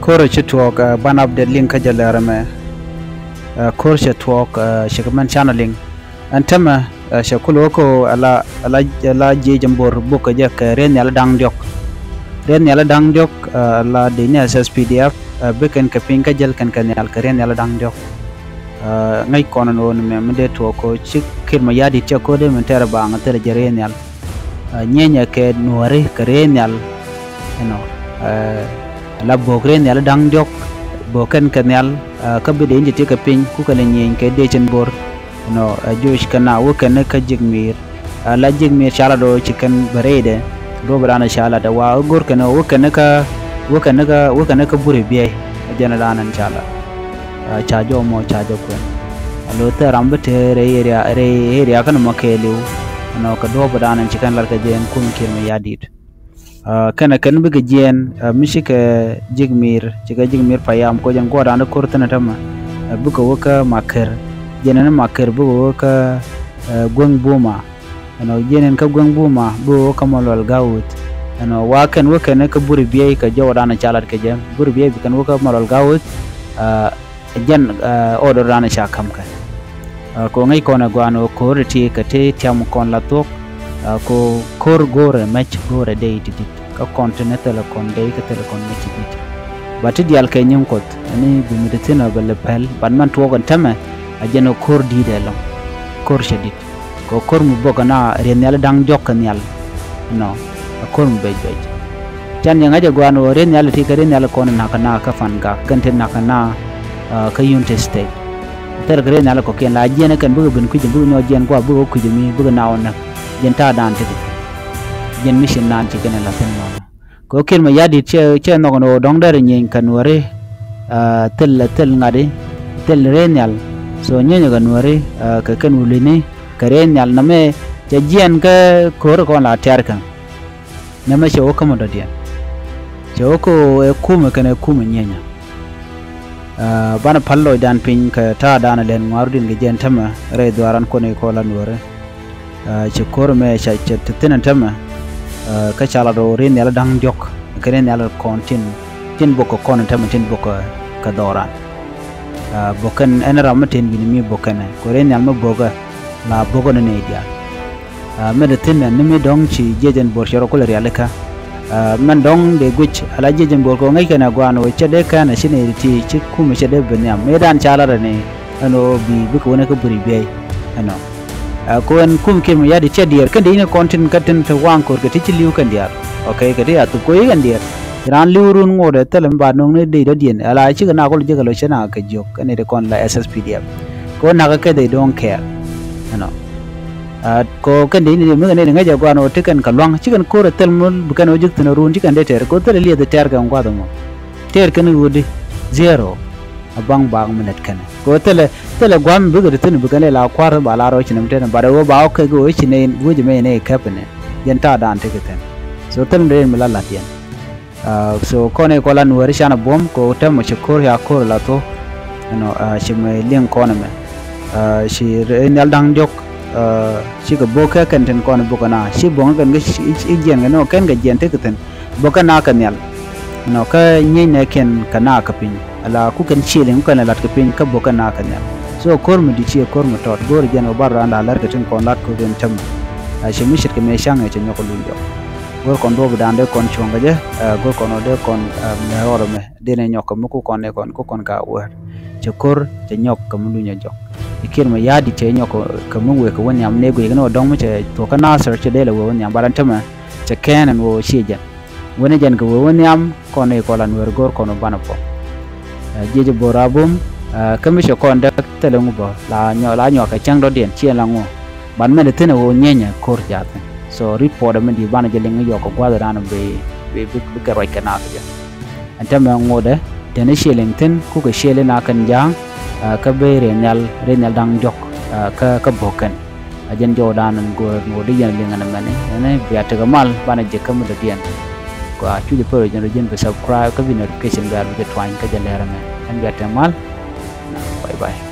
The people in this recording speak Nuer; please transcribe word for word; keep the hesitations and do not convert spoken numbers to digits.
Ko̱r ci tuɔɔk, ɛ, ban update liŋ kä jɛ lɛr ɛmɛ. Ɛ, ko̱r cɛ tuɔɔk, ɛ, cɛ kɛ mɛn canɛ liŋ. Ɛn tämɛ, ɛ, cɛ kul wä ko ala, ala, ala jiec ɛn bo̱r buk kɛ jɛ kɛ riey nhial da̱ŋ diɔ̱k. Riey nhial da̱ŋ diɔ̱k, ɛ, ala dec ni S S P D F, ɛ, bi kɛn kɛ piny kä jäl kɛn kɛ nhial kɛ riey nhial da̱ŋ diɔ̱k. Ɛ, ŋäc kɔn ɛn ɣöö ni mɛ mi dee tuɔɔk ko ci Kiir Mayardit cɛ ko̱r dee min tɛɛr ɛ baaŋ thilɛ jɛ riey nhial. Ɛ, nyienyɛ kɛ nuääri kɛ riey nhial, you know, ɛ, la bo̱o̱k riey nhial da̱ŋ diɔ̱k, bo̱o̱k kɛn kɛ nhial, ɛ, kä bi dee in ti ti kɛ piny ku kɛn lɛ nyieny kɛ dee cin bo̱r, you know, ɛ, joc kɛ na wä kɛn kä ji̱k mi̱i̱r, ɛ, la ji̱k mi̱i̱r ca la do̱ ci kɛn bɛ rɛydɛ, duɔ̱p dan ca la dee wa go̱r kɛn wä kɛn kä, wä kɛn kä, wä kɛn kä buri biey, ɛ jɛn dan ɛn ca la. Ɛ, ca jɔw mɔ ca jɛ kuɛn. A lo thil ram bi te rɛy area, rɛy area kɛn mɔ kɛɛliw. Ɛnɔ kɛ duɔ̱ɔ̱p dan ɛn ci kɛn lat kɛ jɛ ɛn kum Kiir Mayardit. Ɛ, kɛnɛ kɛn bikɛ jiɛɛn, ɛ, mi cikɛ ji̱k mi̱i̱r, cikɛ ji̱k mi̱i̱r payam kɔ jɛn guɔdan ko̱r thin tämɛ. Ɛ, bikɛ wä kä Makɛr. Jɛn ɛn Makɛr bikɛ wä kä, ɛ, Gueŋ Buma. Ɛnɔ jiɛn in kä Gueŋ Buma bi wä kä Malual Gawuth. Ɛnɔ wa kɛn wä kɛn kä buri biey kɛ jɔwdan ca lat kɛ jɛ. Buri biey bi kɛn wä kä Malual Gawuth. Ɛ, jɛn, ɛ, order dan ca ka̱m kɛ. Ɛ, ko ŋäc kɔn ɛ guan wä ko̱r ti kɛ ti tiam kɔn la thuɔ̱k. Ɛ, ko ko̱r go̱rɛ mɛc go̱rɛ dee ti dit. Kä kɔn ti ni thilɛ kɔn dee kä thilɛ kɔn mɛc ti dit. Ba ti dial kɛ nyiŋ Kuɔth. Ɛn bi mi ti thin ɔ bɛ lɛ pɛl. Ban mɛn tuɔɔk ɛn tämɛ. A jɛn ɔ ko̱r di̱i̱t ɛlɔ̱ŋ. Ko̱r cɛ dit. Kɛ ko̱r mi bok kɛ na riey nhial da̱ŋ diɔ̱k kɛ nhial. Nɔ, ɛ ko̱r mi bec bec. Can yɛ ŋa̱c ɛ guan wä riey nhial ti kɛ riey nhial kɔn nak kɛ na kä Fangak kɛn ti nak kɛ na, ɛ, kä Unity State. Thɛr kɛ riey nhial kɔkiɛn la jiɛn kɛn bikɛ ben kui̱c bikɛ nyɔk jiɛn kua bikɛ kui̱c mi bikɛ na wä näk. Jiɛn ta̱a̱ dan ti kɛ jiɛn mi cin naan ci kɛn ɛ la thin nɔ. Kɛ ɣöö Kiir Mayardit cɛ, cɛ nhɔk ɛn ɣöö dɔ̱ŋ derɛ nyieny kɛ nuääri, ɛ, thil, thil ŋa̱ti, thil riey nhial. So nyieny kɛ nuääri, ɛ, kɛ kɛn wulini kɛ riey nhial nɛmɛ cɛ jiɛɛn kä ko̱r kɔn la tɛ̈r kɛ. Nɛmɛ cɛ wä kä mi dɔ̱diɛn. Cɛ wä kä ɣöö ɛ kumɛ kɛn ɛ kumɛ nyienyä. Ɛ, banɛ päl lɔcdan piny kɛ ta̱a̱dan ɛ lɛn ŋua̱rudin kɛ jɛn tämɛ rɛy dhuaaran kuɔn i̱ kɔn la nuääri. Ɛ, ci ko̱r mɛ ca cɛ ti thi̱n ɛn tämɛ, ɛ, kä ca la rɔ riey nhial da̱ŋ diɔ̱k kɛ riey nhial kɔn tin, tin bok kɛ kɔn ɛn tämɛ tin bok kɛ, kɛ dhɔran. Ɛ, bok kɛn ɛn ram mi tin wi̱ni mi bok kɛn ɛ kɛ riey nhial mi bok ɛ la bok ɛ ni nɛy diaal. Ɛ, mɛ ti thi̱n ɛn ni mi dɔ̱ŋ ci jiɛc ɛn bo̱r cɛ rɔ kulɛ rialikä. Ɛ, mɛn dɔ̱ŋ dee guic ala jiɛc ɛn bo̱r kɛ ŋäc kɛn ɛ guan wä cɛ dee kɛn ɛ ci nɛy ti ci kumɛ cɛ dee bi nhiam mëë dan ca la rɛ ni ɛn ɣöö bi, bikɛ wänɛ kä buri biey ɛnɔ. Ɛ, kɛ ɣöö ɛn kum Kiir Mayardit cɛ diɛɛr kɛn dee in kɔn tin kä tin te waŋ ko̱r kɛ ti ci li̱w kɛn diaal. Ok, kɛ ti a thup kɛ ɣöö i̱ kɛn diɛɛr. Ci raan li̱w run ŋotdɛ thilɛ mi ba no̱o̱ŋ ni dee dɔ̱diɛn. Ala cikɛ na kɔl jekɛ lɔ cɛ na kɛ jiök kɛn ni ti kɔn la S S P D F. Kɛ ɣöö nakä kɛ they don't care. Ɛnɔ. Ɛ, kɛ ɣöö kɛn dee in mi kɛ ni ti ŋäc ɛ guan ɣöö ti kɛn kɛ lua̱ŋ. Ci kɛn ko̱r ɛ thil mul bi kɛn ɣöö jek thi̱n run ci kɛn dee tɛɛr. Kɛ ɣöö thilɛ liɛth tɛɛr kɛ gua̱th ɛmɔ. Tɛɛr kɛn ɣöödi. Zero. A baŋ baŋ mi lät kɛnɛ. Kɛ ɣöö thilɛ, thilɛ gua̱a̱m mi bikɛ ti thi̱n bikɛ ni la kua̱r ba la rɔ ci nɛm tɛn. Bat ɛ ɣöö ba ɣɔk kɛ kɛ ɣöö ci nɛy wec mɛ nɛy kɛp ni. Jɛn ta̱a̱ dan tekɛ thi̱n. So thilɛ dee mi la la̱t yɛn. Ɛ, so kɔn i̱ kɔn la nuääri canɛ buɔ̱m kɛ ɣöö tɛmɛ ci ko̱r ya ko̱r la thok. Ɛnɔ, ɛ, ci mɛ liŋ kɔn ɛmɛ. Ɛ, ci riey nhial da̱ŋ diɔ̱k, ɛ, cikɛ bok kɛ kɛn tin kɔn bok kɛ na. Ci buɔ̱ŋ kɛn kɛ ci, ci, ci jiɛn kɛ ni ɣöö kɛn kɛ jiɛn tekɛ thi̱n. Bok kɛ na kɛ nhial. Nɔ kä nyieeny nɛ kɛn kɛ na kɛ piny. Ala ku kɛn ciëliŋ ku kɛn lɛ lat kɛ piny kä bok kɛ na kɛ nhial. So ko̱r mi di̱t ciɛ ko̱r mi tɔt. Go̱o̱r jɛn ɔ bar randa lɛr kɛ tin kɔn lat ko̱r in tämɛ. A cɛ mi ce̱tkɛ mëë ca̱ŋ ɛ cɛ nyɔk kɛ luny jɔk. Go̱o̱r kɔn duɔ̱ɔ̱p dan dee kɔn cuɔ̱ŋ kɛ jɛ. Ɛ, go̱o̱r kɔn ɔ dee kɔn, ɛ, mɛ rɔɔdɔ mɛ. Dee nɛ nyɔk kɛ mi ku kɔn nɛ kɔn ku kɔn ka wɛr. Cɛ ko̱r cɛ nyɔk kɛ mi luny ɛ jɔk. I̱ Kiir Mayardit cɛ nyɔk kɛ mi wëë kɛ wä nhiam nɛ guic kɛ ni ɔ dɔ̱ŋ mi cɛ thuɔ̱k kä Nasir cɛ dee lɛ wëë wä nhiam. Bar ɛn tämɛ cɛ kɛn ɛn wä ciɛ jɛn. Wänɛ jɛn kɛ wee wä nhiam kɔn i̱ kɔn la nueer go̱o̱r kɔn wä banɛ puɔ̱k. Ɛ, jiɛc bo̱r a bum, ɛ, kä mi cɛ kɔn däk thilɛ ŋu bä la nyɔ, la nyɔak kɛ cäŋ dɔ̱diɛn ciɛ la ŋu. Ban mɛn thi̱n ɛ wä nyienyɛ ko̱r ca thi̱n. So report ɛ mɛn di̱i̱t banɛ jɛ liŋ i̱ yɔk kɛ gua̱th ɛ da̱a̱n bi, bi, bi, bi kɛ ruac kɛ naath jɛ. Ɛn täämɛ ŋotdɛ tɛn i̱ ciɛ liŋ thi̱n kukɛ ciɛ liŋ a kɛn ja̱a̱ŋ, ɛ, kä ben riey nhial, riey nhial da̱ŋ diɔ̱k, ɛ, kä, kä bo̱k kɛn. A jɛn jɔwdan ɛn go̱o̱r ɛn ɣöö di yɛn liŋ ɛn ɛmɛni. Ɛn bia tekɛ mal banɛ jek kä mi dɔ̱diɛn. Kua cuc ɛ pär jɛn rɔ ji̱n bi subscribe kä bi notification bell bi jɛ tuany kä jɛ lɛr ɛmɛ. Ɛn bia tekɛ mal. Bye bye.